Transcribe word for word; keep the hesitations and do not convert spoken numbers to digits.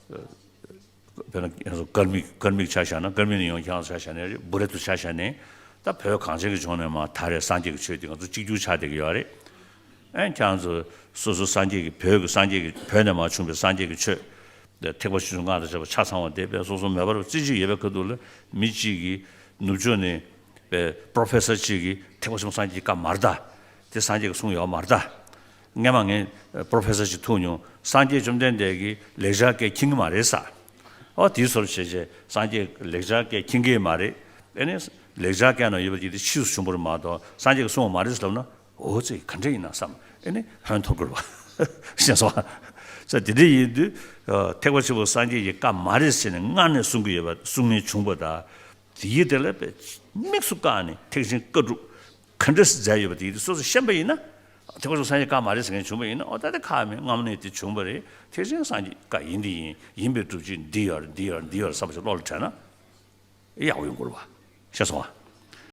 དཔེར་ན་ང་ཚོ་ཀརྨིག་ཀརྨིག་ཆ་བཞག་ན། ཀརྨིག་ནས་ཡོང་ཁྱེད་རང་ཚོ་ཆ་བཞག་ནས་རེད། བུ་རེ་ཏུ་ཆ་བཞག་ནས། ད་བོད་གངས་ཅན་གྱི་ལྗོངས་ནས་མར་ད་རེས་སངས་རྒྱས་ཀྱི་ཆོས་འདི་ང་ཚོ་གཅིག་གྱུར་ཆགས་བསྡད་ཀྱི་ཡོད་རེད། ཨེ་ཁྱེད་རང་ཚོ་སོ་སོ་སངས་རྒྱས་ཀྱི་བོད་ཀྱི་སངས་རྒྱས་ཀྱི་བོད་ནས་མར་བྱུང་བའི་སངས་རྒྱས་ཀྱི་ཆོས་དེ་ཐེག་པ་ཆེ་ཆུང་སྔགས་དང་བཅས་པ་ཆ་ཚང་བ་དེ་དཔེ་སོ་སོ་མེད་པར་རྩེ་གཅིག་ཡོད་པའི་ཁ་ཐུག་ལ། མི་གཅིག་གིས་ནུབ་ཕྱོགས་ནས་པའི་པྲོ་ཕེ་སར་གཅིག་གིས་ཐེག་པ་ཆེན་པོ་སངས་རྒྱས་ཀྱི་བཀའ་མ་རེད་ད། དེ་སངས་རྒྱས་ཀྱིས་གསུངས་ཡོད་མ་རེད་ད། སྔན་མ་ངས་པྲོ་ཕེ་སར་ཅིག་ཐུག་མྱོང་། སངས་རྒྱས་བཅོམ་ལྡན་འདས་ཀྱིས་ལེགས་སྦྱར་སྐད་མཁྱེན་གྱི་མ་རེད་ཟེར། ཨོ་དེའི་བཟོ་འདྲ་བྱས་བྱས་སངས་རྒྱས་ལེགས་སྦྱར་སྐད་མཁྱེན་གྱི་མ་རེད། ཨེ་ནས་ལེགས་སྦྱར་སྐད་ནང་ཡོད་པ་དེ་དེ་ཕྱིས་སུ་བྱུང་བ་རེད་མ་གཏོགས་སངས་རྒྱས་ཀྱིས་གསུངས་པ་མ་རེད་ཟེར་ལབ་ན། འོ་ཙི་ག་འདྲ་ཡིན་ན་བསམ། ཨེ་ནས་ཕན་ཐོགས་ཀྱི་རེད་པ། ཤེས་སོང་ཨ། ཙི་དེ་འདྲ་ཡིན་དུས་ཐེག་པ་ཆེན་པོ་སངས་རྒྱས་ཀྱི་བཀའ་མ་རེད་ཟེར་ནས་སྔར་ནས་གསུང་གི་ཡོད་པ་གསུང་མཁན་བྱུང་བ་དང་། དེ་ཡི་དེ་ལ་པའི་དམིགས་སུ་བཀར་ནས་ཐེག་ཆེན་བཀའ་སྒྲུབ་ག་འདྲ་མཛད་ཡོད་པ་དེ་ཡི་དེ་སོ་སོ་ཤེས་པ་ཡིན་ན། ཐེག་པ་ཆེན་པོ་སངས་རྒྱས་བཀའ་མ་རེད་ཟེར་མཁན་བྱུང་བ་ཡིན་ན། ཨོ་ད་དེ་ཁག་མེད། སྔ་མོ་ནས་དེ་བྱུང་བ་རེད། ཐེག་ཆེན་སངས་རྒྱས་བཀའ་ཡིན། དེ་ཡིན་ཡིན་པའི་སྒྲུབ་བྱེད་འདི་ཡོད་རེད། འདི་ཡོད་རེད། འདི་ཡོད་རེད་བསམ་པ་ཞིག་བློ་ལ་དྲན་ན་ཡག་པོ་ཡོང་གི་རེད་པ། ཤེས་སོང་ཨ།